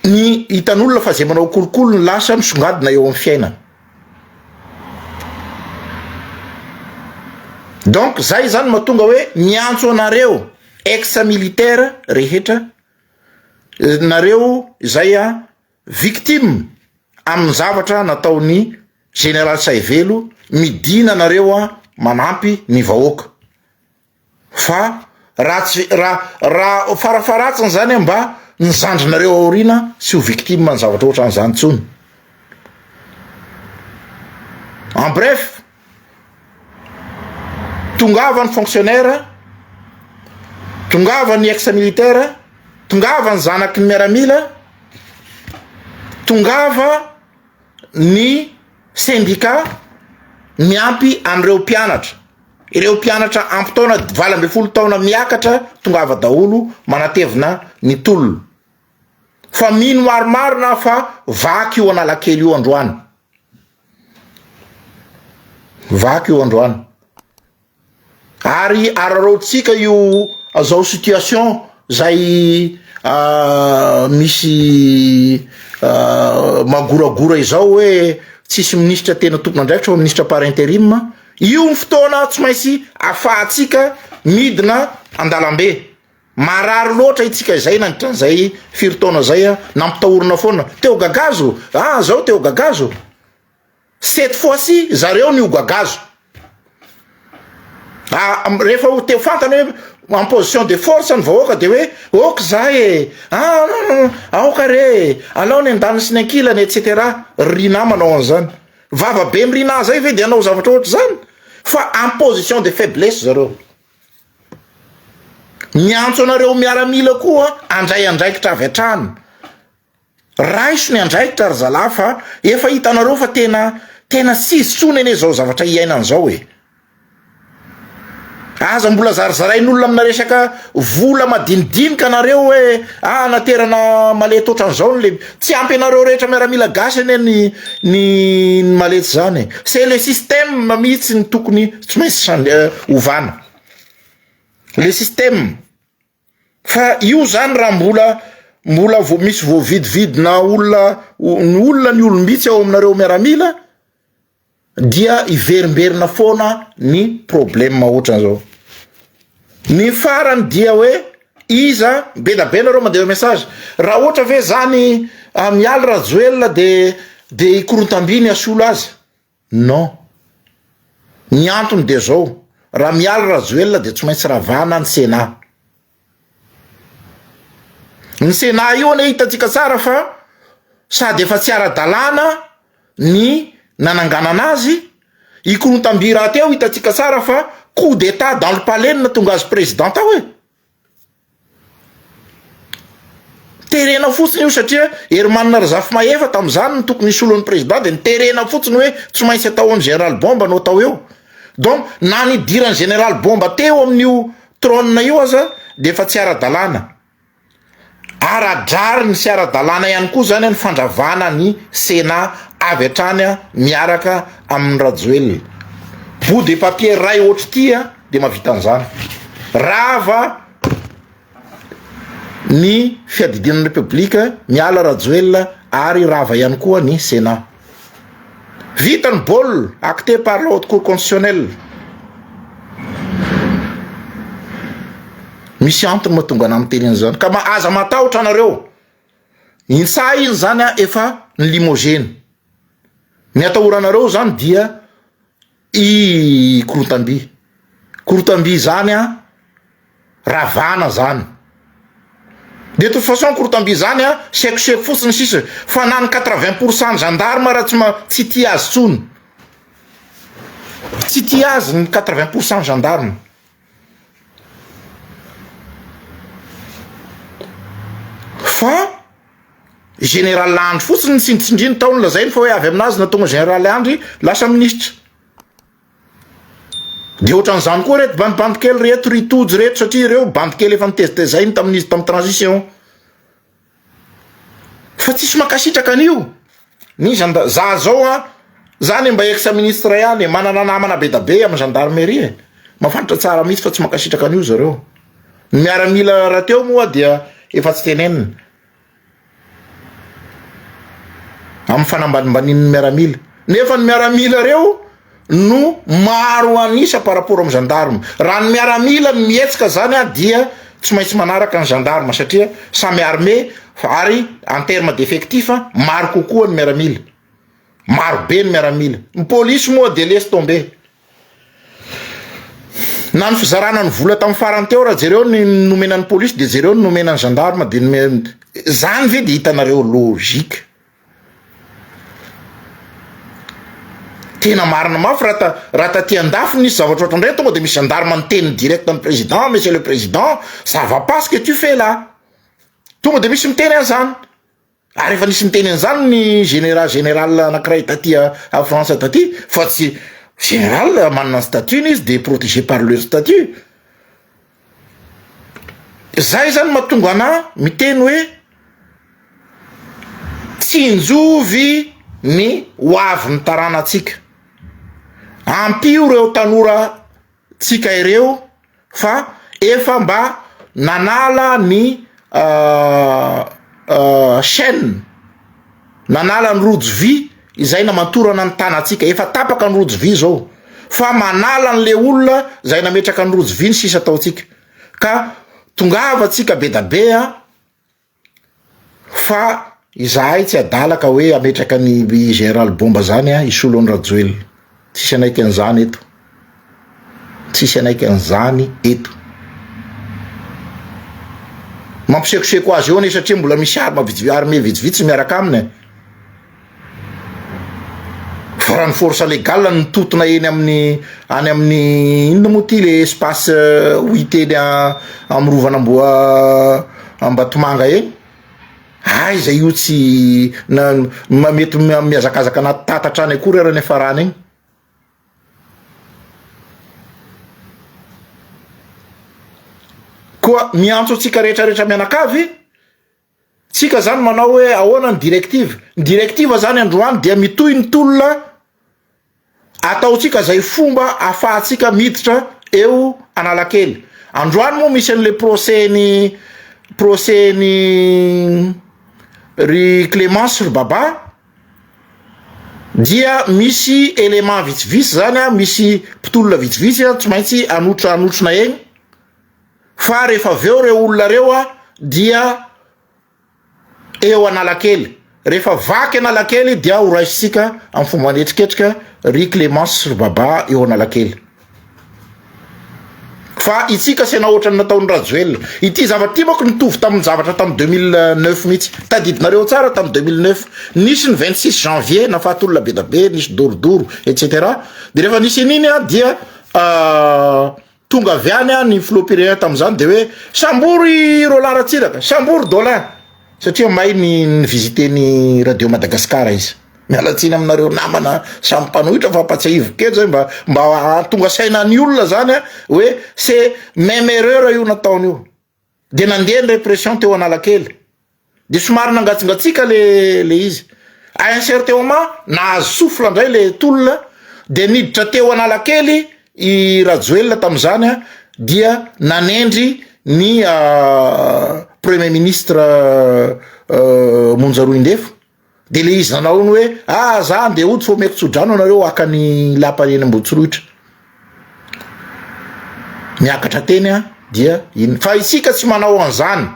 [SPEAKER 1] Ny hitan'olona fa zay manao kolikoly no lasa misongadina eo amin'ny fiainana. Donc zay zany mahatonga hoe miantso anareo ex militaire rehetra, nareo izay a victime amin'ny zavatra nataon'i général Sahivelo, midina nareo a manampy ny vahoaka. Fa raha tsy raha raha farafaharatsiny zany mba ny zandrinareo aoriana tsy ho victime ny zavatra ohatran'izany intsony. En bref, tongava ny fonctionnaire, tongava ny ex militaire, tongava ny zanaky ny miaramila, tongava ny syndicat miampy an'ireo mpianatra. Ireo mpianatra ampy taona 18 taona miakatra tongava daholo manatevina ny tolona. Fa mino marimarina aho fa vaky io Analakely io androany. Vaky io androany. Ary araraotintsika io zao situation zay misy magoragora izao hoe tsisy minisitra tena tompon'andraikitra fa minisitra par interim, io ny fotoana tsy maintsy afahantsika midina an-dalambe. Marary loatra itsika izay nandritra an'izay firy taona zay nampitahorina foana, teo gagazo, ah zao teo gagazo. Cette fois ci zareo ny ho gagazo. Ah, rehefa ho te fantany hoe en position de force ny vahoaka de hoe ok za e, ah non non, aoka re e, alao ny andaniny sy ny ankilany et cetera. Rinah manao an'izany. Vava be am Rinah zay ve de hanao zavatra ohatr'izany? Fa en position de faiblesse zareo. Miantso anareo miaramila koa handray andraikitra avy hatrany. Raiso ny andraikitra ry zalahy fa efa hitanareo fa tena tena tsy izy tsony anie zao zavatra iainana zao e! Aza mbola zarizarain'olona amina resaka vola madinidinika nareo hoe ah anaterana malety otran'izao ny le tsy ampy anareo rehetra miaramila gasy anie ny ny ny malety zany e! C'est le système mihitsy ny tokony tsy maintsy ovana le système. Fa io zany raha mbola mbola vo misy voavidividina olona ny olona ny olom-bitsy ao aminareo miaramila dia hiverimberina foana ny problème ohatran'izao. Ny farany dia hoe iza be da be nareo mandefa message raha ohatra ve zany mialy Rajoelina de de hikorontam-by ny hasolo azy? Non. Ny antony dia zao, raha mialy Rajoelina dia tsy maintsy ravana ny Sénat. Ny Sénat io anie hitantsika tsara fa sady efa tsy ara-dalàna ny nananganana azy, i Korontam-by rahateo hitantsika tsara fa coup d'état dans le palais no nahatonga azy président tao e. Terena fotsiny io satria Herman Razafimahefa tamin'izany no tokony hisolo ny président dia niterena fotsiny hoe tsy maintsy atao an'i Général Bomba no atao eo. Donc na nidiran'i Général Bomba teo amin'io trône io aza dia efa tsy ara-dalàna. Ara-drariny sy ara-dalàna ihany koa izany ny fandravana ny Sénat avy hatrany miaraka amin'i Rajoelina. Bout de papier iray ohatr'ity dia mahavita an'izany. Rava ny fiadidiana ny Repoblika, miala Rajoelina ary rava ihany koa ny Sénat. Vita ny baolina, acté par la haute cour constitutionnelle. Misy antony mahatonga anah miteny an'izany. Ka ma aza matahotra anareo. Iny saha iny zany a efa ni-limogena. Ny atahoranareo zany dia i korotam-by. Korotam-by zany a ravana zany. De toute façon korotam-by zany a sekoseko fotsiny sisa fa na ny 80 pour cent ny gendarme raha tsy ma tsy tia azy tsony. Tsy tia azy ny 80 pour cent gendarme. Fa Général Andry fotsiny ny tsindritsindriny tao no lazainy fa hoe avy aminazy nahatonga Général Andry lasa minisitra. De ohatran'izany koa reto bandibandy kely reto ry Tojo reto satria ireo bandy kely efa nitezitezainy tamin'izy tamin'ny transition. Fa tsisy mankasitraka an'io. Ny zanda- za zao a, za anie mba ex ministre ihany e, manana namana be da be amin'ny gendarmerie e, mahafantatra tsara mihitsy fa tsy mankasitraka an'io zareo. Ny miaramila rahateo moa dia efa tsy tenenina. Amin'ny fanambanimbanian'ny miaramila. Nefa ny miaramila reo no maro an'isa par rapport amin'ny gendarme. Raha ny miaramila no mihetsika zany a dia tsy maintsy manaraka ny gendarme satria samy armé ary en terme d'effectif maro kokoa ny miaramila. Maro be ny miaramila. Ny polisy moa dia laisse tomber. Na ny fizarana ny vola tamin'ny farany teo raha jereo ny nomena ny polisy dia jereo ny nomena ny gendarme dia nome zany ve dia hitanareo logique. Tena marina mafy raha ta raha taty andafy nisy zavatra ohatran'ireny tonga de misy gendarme niteny direct amin'ny président, monsieur le président, ça va pas ce que tu fais là. Tonga de misy miteny an'izany. Ary efa nisy niteny an'izany ny général général anankiray taty a France taty fa tsy. Général manana ny statut-ny izy de protégé par le statut. Zay zany mahatonga anah miteny hoe tsinjovy ny ho avin'ny taranantsika. Ampio ireo tanora tsika ireo fa efa mba nanala ny chaine, nanala ny rojo vy izay namantorana ny tanantsika, efa tapaka ny rojo vy zao fa manala an'le olona zay nametraka ny rojo vy ny sisa ataontsika ka tongava tsika be da be a. Fa izahay tsy adala ka hoe hametraka ny Général Bomba zany a hisolo an'i Rajoelina. Tsisy hanaiky an'izany eto. Tsisy hanaiky an'izany eto. Mampisekoseko azy eo anie satria mbola misy arme vitsivitsy, armée vitsivitsy miaraka aminy e. Fa raha ny force légale no mitotona eny amin'ny any amin'ny inona moa ty le espace huit eny amin'ny rovan'Amboa Ambatomanga eny, aiza io tsy na mety mihazakazaka anaty tatatra any akory ary any farany eny. Koa miantso antsika rehetra rehetra mianakavy. Tsika zany manao hoe ahoana ny directive? Ny directive zany androany dia mitohy ny tolona ataontsika zay fomba afahantsika miditra eo Analakely. Androany moa misy an'le procès-n'ny procès-n'ny ry Clemence ry Baba dia misy élément vitsivitsy zany an, misy mpitolona vitsivitsy an tsy maintsy hanotra hanotrona eny. Fa rehefa avy eo reo olona reo a dia eo Analakely, rehefa vaky Analakely dia ho raisintsika amin'ny fomba manetriketrika ry Clemence sy ry Baba eo Analakely. Fa itsika asiana ohatran'ny nataon'i Rajoelina. Ity zavatra ity manko nitovy tamin'ny zavatra tamin'ny 2009 mihitsy. Tadidinareo tsara tamin'ny 2009 nisy ny 26 janvier nafaty olona be da be, nisy dorodoro etc. De rehefa nisy an'iny a dia Tonga avy any ny filoham-pirenena tamin'izany dia hoe sambory i Roland Ratsiraka, sambory Dolin satria may ny ni-visiter ny radio Madagascar izy. Miala tsiny aminareo namana samy mpanohitra fa ampatsiahiviko kely zay mba mba hahatonga saina ny olona zany hoe c'est même erreur io nataony io. Dia nandeha ny répression teo Analakely. Dia somary nangatsingatsiaka le le izy. À un certain moment, nahazo souffle indray le tolona, dia niditra teo Analakely i Rajoelina tamin'izany an, dia nanendry ny premier ministre Monja Roindefo. De le izy nanao ny hoe ah za andeha hody fa omeko tsodrano anareo haka ny lapa eny Ambohitsorohitra. Miakatra teny an dia iny fa isika tsy manao an'izany,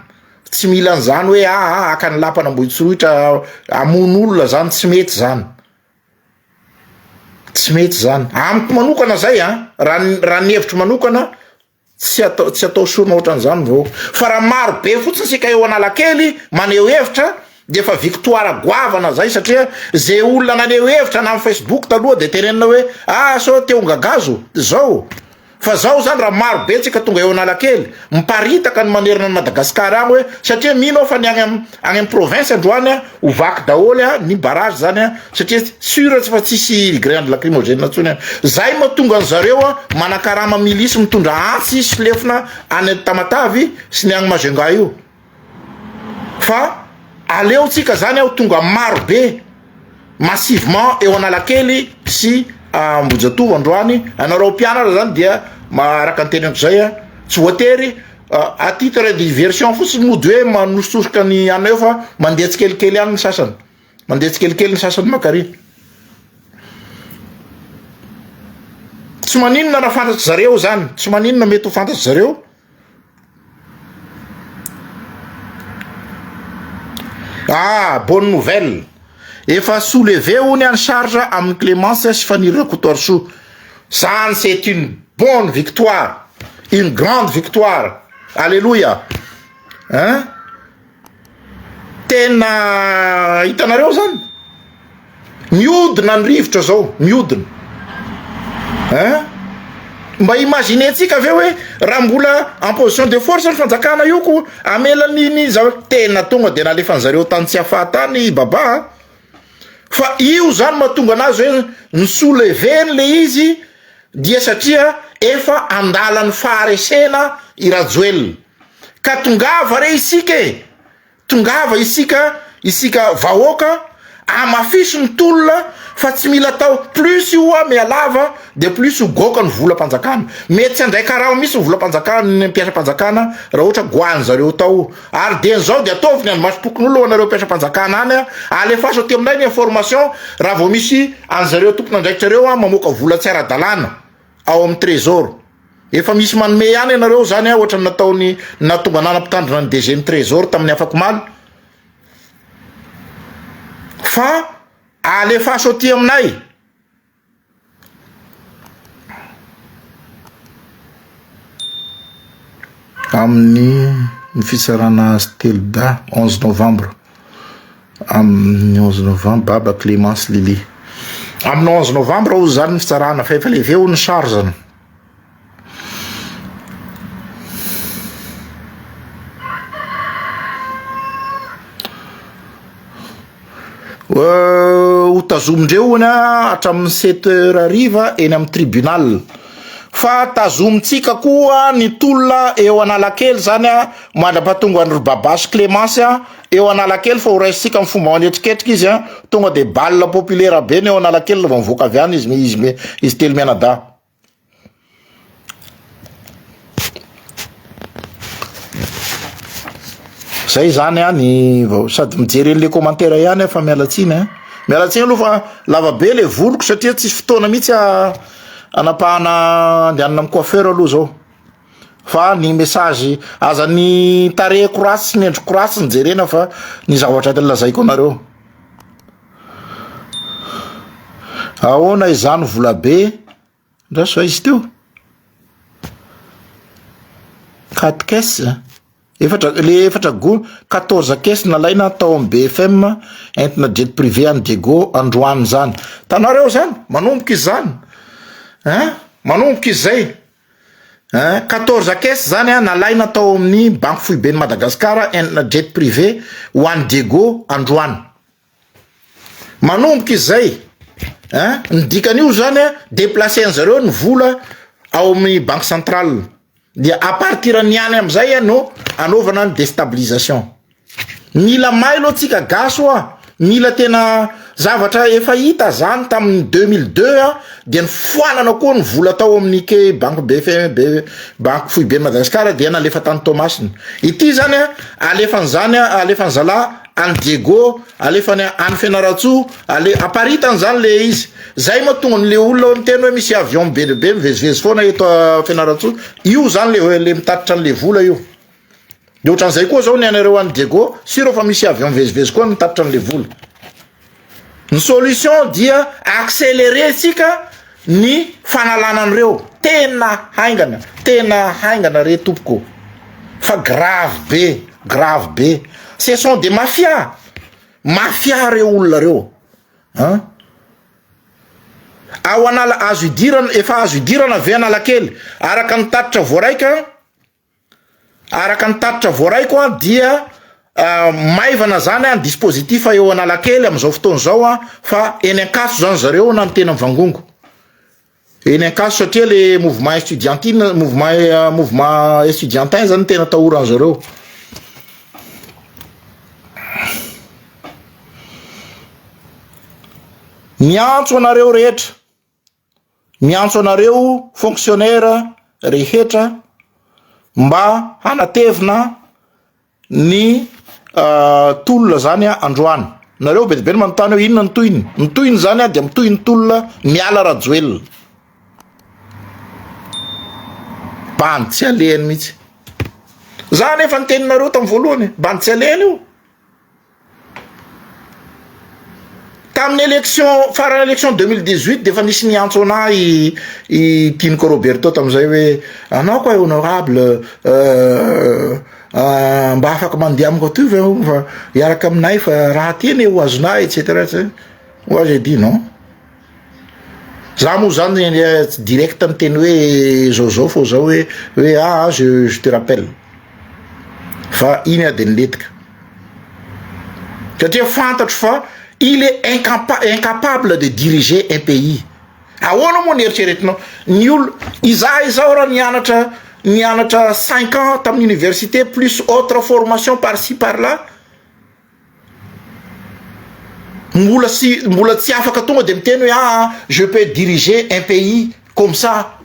[SPEAKER 1] tsy mila an'izany hoe ah ah haka ny lapan'Ambohitsorohitra hamono olona zany, tsy mety zany, tsy mety zany. Amiko manokana zay an, raha raha ny hevitro manokana Tsy atao tsy atao sorona ohatran'izany ny vahoaka. Fa raha maro be fotsiny isika eo Analakely maneho hevitra dia efa victoire goavana zay satria ze olona naneho hevitra na amin'ny Facebook taloha dia tenenina hoe ah sao te ho ngagazo zao. Fa zao zany raha maro be tsika tonga eo Analakely, miparitaka ny manerana an'i Madagasikara agny hoe satria mino aho fa ny agny am agny am province androany a ho vaky daholo a ny barrage zany a satria sur fa tsisy grenade lacrymogène intsony any. Zay mahatonga an zareo a manakarama milice mitondra antsy sy lefona any Tamatave sy ny agny Majunga io. Fa aleo tsika zany aho tonga maro be massivement eo Analakely sy Ambohijatovo androany. Anareo mpianatra zany dia araka ny teneniko zay a tsy voatery à titre de diversion fotsiny mody hoe manositosika ny anona eo fa mandeha tsikelikely any ny sasany. Mandeha tsikelikely ny sasany makary. Tsy maninona raha fantatry zareo zany, tsy maninona mety ho fantatry zareo. Ah, bonne nouvelle. Efa soulevé hono ny charge amin'ny Clémence sy Faniry Rakotoarisoa. Zany c'est une bonne victoire, une grande victoire. Alléluia. Hein? Tena hitanareo zany? Miodina ny rivotra zao, miodina. Hein? Mba imaginer-tsika ve hoe raha mbola en position de force ny fanjakana io ko amela ny ny zava tena tonga de nalefan'zareo tany Tsiafahy tany i Baba a. Fa io zany mahatonga anazy hoe ni-soulever-ny le izy dia satria efa andalan'ny faharesena i Rajoelina. Ka tongava re isika e! Tongava isika isika vahoaka amafiso ny tolona fa tsy mila atao plus io hoa mihalava de plus ho goaka ny volam-panjakana. Mety tsy handray karama mihitsy ny volam-panjakana ny mpiasam-panjakana raha ohatra goahan'zareo tao. Ary dieny zao de ataovy ny andrimasom-pokonolona ho anareo mpiasam-panjakana any a, alefaso aty aminay ny information raha vao misy an'zareo tompon'andraikitra reo a mamoaka vola tsy ara-dalàna ao amin'ny trésor. Efa misy manome ihany ianareo zany a, ohatran'ny nataony nahatonga anah nampitandrina ny DG ny trésor tamin'ny afakomaly. Fa alefaso aty aminay. Amin'ny ny fitsarana azy Telda 11 novembre. Amin'ny 11 novembre Baba Clémence Lily. Amin'ny 11 novembre hozy zany ny fitsarana fa efa levé hono ny charge-ny. Ho tazomindreo hono hatramin'ny sept heures hariva eny amin'ny tribunal. Fa tazomintsika koa ny tolona eo Analakely zany a, mandra-pahatonga an-dry Baba sy Clémence eo Analakely fa ho raisintsika amin'ny fomba manetriketrika izy a, tonga de bal populaire be ny eo Analakely rehefa mivoaka avy any izy izy izy telo mianadahy. Zay zany a ny vao sady mijery an'le commentaire ihany aho fa miala tsiny a, miala tsiny aloha fa lava be le voloko satria tsisy fotoana mihitsy anapahana andehanana amin'ny coiffeur aloha zao fa ny message aza ny tarehiko ratsy sy ny endriko ratsy no jerena fa ny zavatra lazaiko anareo. Ahoana izany volabe Andraso aiza izy teo? Quatre caisses, efatra le efatra go 14 caisses nalaina tao amin'ny BFM entina jet privé any Diego androany zany. Tanareo zany, manomboka izy zany. Hein? Manomboka izy zay. Hein? 14 caisses zany an nalaina tao amin'ny banky foiben'i Madagasikara entina jet privé ho any Diego androany. Manomboka izay ein, ny dikan'io zany an, deplacer an'zareo ny vola ao amin'ny banque centrale, dia à partir ny any am'zay no anaovana ny destabilisation. Mila mailo antsika gasy hoa, mila tena zavatra efa hita zany tamin'ny 2002 an, dia nifoanana koa ny vola tao amin'ny ke banque BFM banque foiben'i Madagasikara dia nalefa tany Toamasina. Ity zany an, alefan'zany an, alefan'zalahy any Diego, alefany any Fianarantsoa, ale aparitany zany le izy. Zay moa tonga le olona miteny hoe misy avion be dia be mivezivezy foana eto Fianarantsoa, io zany le le mitatitra an'le vola io. De ohatran'izay koa zao ny anareo any Diego, sur fa misy avion mivezivezy koa mitatitra an'le vola. Ny solution dia accélérer tsika ny fanalana an'ireo, tena haingana, tena haingana re tompoko fa grave be, grave be, ce sont des mafias, mafia reo olona reo an, ao anala azo idirana, efa azo idirana ve Analakely, araka ny tatitra voaraika. Araka ny tatitra voaraiko an dia maivana zany an dispositif eo Analakely amin'izao fotoana izao an fa eny Ankatso zany zareo na ny tena mivangongo. Eny Ankatso satria le mouvement estudiantine mouvement mouvement estudiantin zany tena atahoran zareo. Miantso anareo rehetra. Miantso anareo fonctionnaire rehetra mba hanatevina ny tolona zany androany. Nareo be dia be no manontany hoe inona ny tohiny. Ny tohiny zany dia mitohy ny tolona miala Rajoelina. Bandy tsy alehany mihitsy. Za nefa niteninareo tamin'ny voalohany, bandy tsy alehany io. Tamin'ny élection farany élection 2018 de efa nisy niantso anah i i Tinoka Roberto tamin'izay hoe anao koa honorable euh, euh, mba afaka mandeha amiko aty ve fa hiaraka aminay fa raha aty anie ho azonay et cetera et cetera. Moi j'ai dit non. Za moa zany tsy direct miteny hoe zao zao fô zao hoe hoe ah je je te rappelle fa iny aho de nilentika satria fantatro fa. Il est incapable de diriger un pays. Ahoana moa ny eritreretinao? Ny olo, izahay izao raha nianatra nianatra cinq ans tamin'ny université plus autre formation par ci par là, mbola sy mbola tsy afaka tonga de miteny hoe ah je peux diriger un pays comme ça.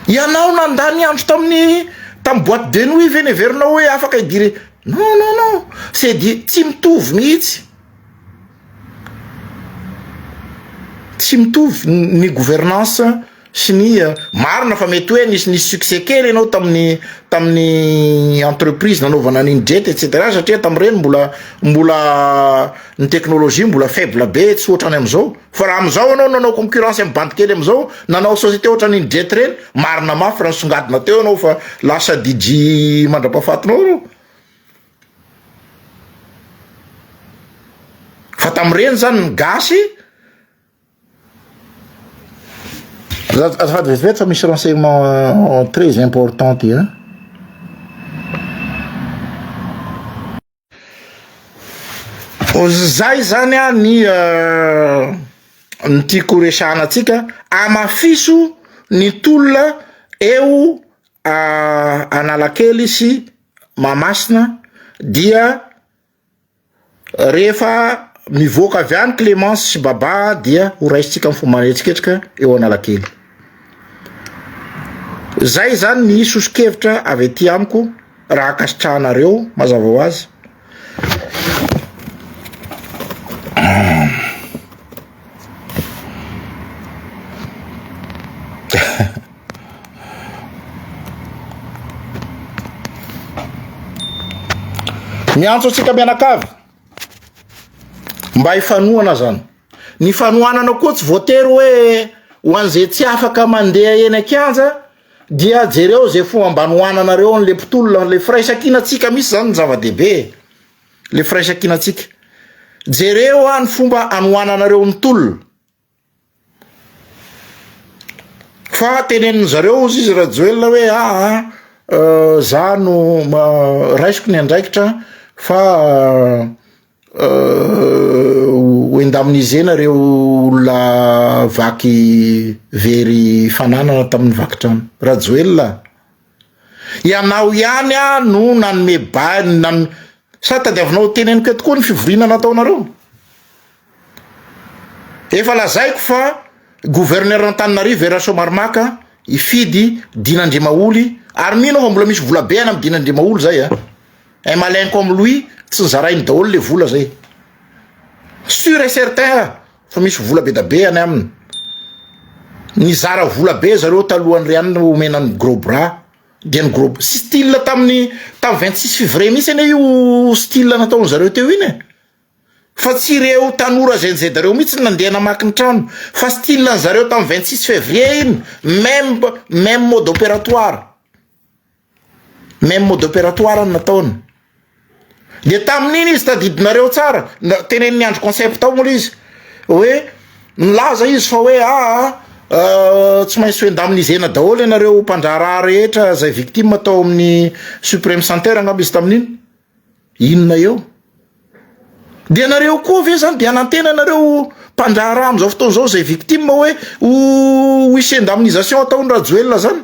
[SPEAKER 1] Ianao nandany andro tamin'ny tamin'ny boite de nuit ve neverinao hoe afaka hidire non non non c'est di tsy mitovy mihitsy tsy mitovy ny gouvernance sy ny marina fa mety hoe nisy nisy succès kely ianao tamin'ny tamin'ny entreprise nanaovana an'iny jet et cetera satria tamin'ireny mbola mbola ny technologie mbola faible be tsy ohatrany am'izao Fa raha amizao ianao nanao concurrence am bandy kely amizao, nanao société ohatran'iny jet reny, marina mafy raha nisongadina teo ianao fa lasa DJ mandrapahafatinao ianao. Fa tamin'ireny zany ny gasy Azafady vetivety fa misy renseignement très important ty an. Zay zany a ny ny tiako resahana antsika, amafiso ny tolona eo Analakely sy Mahamasina dia rehefa mivoaka avy any Clemence sy Baba dia ho raisintsika amin'ny fomba mahetsiketsika eo Analakely. Zay zany ny soso-kevitra avy aty amiko. Raha ankasitrahanareo mazava ho azy. Miantso antsika mianakavy mba hifanohana zany. Ny fanohanana koa tsy voatery hoe ho an'izay tsy afaka mandeha eny an-kianja Dia jereo ze fomba mba anohananareo anle mpitolona, le firaisankinantsika misy zany ny zava-dehibe e, le firaisankinantsika. Jereo a ny fomba anohananareo ny tolona. Fa tenenin zareo ozy izy Rajoelina hoe aa za no raisiko ny andraikitra fa Ho indemniser-na ireo olona vaky very fananana tamin'ny vaky trano. Rajoelina a! Ianao ihany a no nanome bail, nan- sa tadiavinao ho teneniko eto koa ny fivoriana nataonareo? Efa lazaiko fa gouverneur Antananarivo Rasoamaromaka hifidy Dina Andriamaholy ary mino aho fa mbola misy vola be any amin'ny Dina Andriamaholy zay a! Un malin comme lui tsy nozarainy daholo le vola zay. Sur et certain ah fa misy vola be da be any aminy. Nizara vola be zareo talohan'ny ry omena ny gros bras dia ny gros sy style tamin'ny tamin'ny 26 février mihitsy anie io style nataon'ny zareo teo iny e. Fa tsy ireo tanora Gen Z reo mihitsy no nandeha namaky ny trano fa style ny zareo tamin'ny 26 février iny même même mode opératoire. Même mode opératoire no nataony. Dia tamin'iny izy tadidinareo tsara, tenenin'ny Andry Concept tao moa izy hoe nilaza izy fa hoe aa ah, tsy maintsy ho indemnisena daholo ianareo mpandraharaha rehetra izay victime tao amin'ny Supreme Center angamba izy tamin'iny. Inona eo? Dia nareo koa ve zany dia hanantena nareo mpandraharaha amin'izao fotoana izao izay victime hoe ho hisy indemnisation ataon'i Rajoelina zany?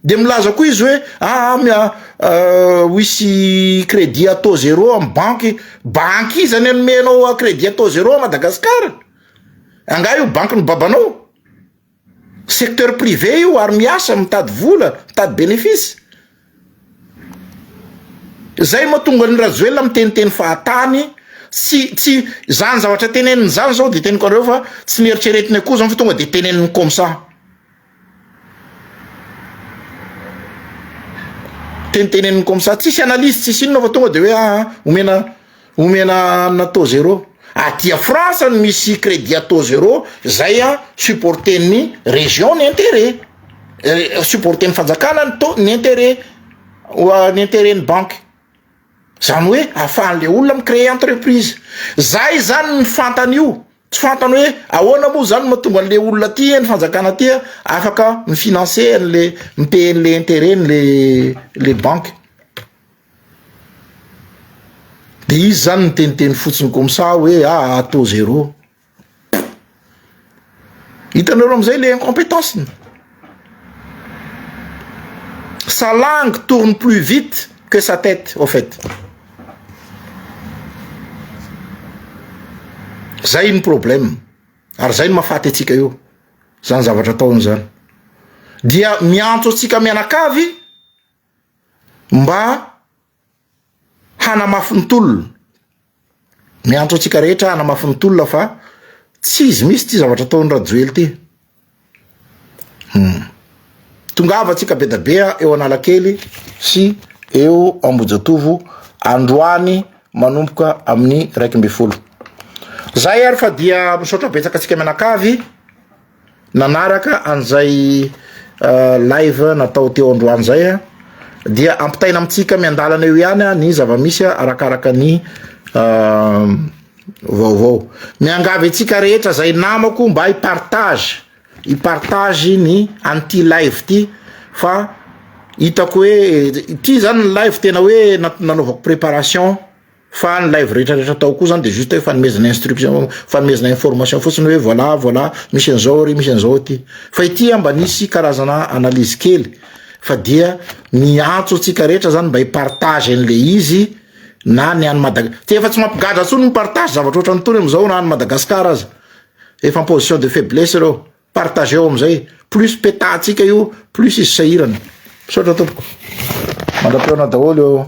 [SPEAKER 1] Dia milaza koa izy hoe ah, ah, ho hisy crédit à taux zéro amin'ny banky. Banky iza ny hanome anao crédit à taux zéro à Madagasikara? Angaha io banky ny babanao? Secteur privé io ary miasa, mitady vola, mitady bénéfice. Zay mahatonga an'i Rajoelina miteniteny fahatany, tsy tsy zany zavatra teneniny zany zao de teniko anareo fa tsy nieritreretiny akory zany fa tonga de teneniny comme ça. Teniteneniny comme ça, tsisy analyse, tsisy inona fa tonga de hoe aa omena omena anona taux zéro. Aty a France no misy crédit à taux zéro zay a supporter-n'ny région ny intérêt, supporter-n'ny fanjakana ny taux ny intérêt, ny intérêt-n'ny banky. Zany hoe ahafahan'le olona mi-créer entreprise. Zay zany ny fantany io, tsy fantany hoe ahoana moa zany mahatonga an'le olona aty, ny fanjakana aty afaka mi-financer an'le mi-payer an'le intérêt-n'le le banky. De izy zany niteniteny fotsiny comme ça hoe ah taux zéro. Hitanareo amizay le incompetence-ny. Sa langue tourne plus vite que sa tête au fait. Zay ny problème ary zay no mahafaty antsika io zany zavatra ataony zany. Dia miantso antsika mianakavy mba hanamafy ny tolona. Miantso antsika rehetra hanamafy ny tolona fa tsy izy mihitsy ity zavatra ataon'i Rajoely ity. Hmm. Tongava antsika be da be eo Analakely sy eo Ambohijatovo androany manomboka amin'ny 11. Zay ary fa dia misaotra betsaka antsika mianakavy. Nanaraka an'izay live natao teo androany zay dia ampitaina amintsika miandalana eo ihany ny zava-misy arakaraka ny vaovao. Miangavy antsika rehetra zay namako mba hi-partage, hi-partage ny an'ity live ty fa hitako hoe ity zany ny live tena hoe nanaovako préparation. Fa ny live rehetra rehetra atao koa zany de juste hoe fanomezana instruction, fanomezana information fotsiny hoe voilà voilà misy an'izao ary misy an'izao aty. Fa ity mba nisy karazana analyse kely fa dia miantso antsika rehetra zany mba hi-partage an'le izy na ny any Madaga-, ty efa tsy mampigadra intsony mi-partage zavatra ohatran'itony am'zao na any Madagascar aza. Efa en position de faiblesse ireo. Partageo amizay, plus petahantsika io plus izy sahirana. Misaotra tompoko. Mandra-pihaona daholo ô.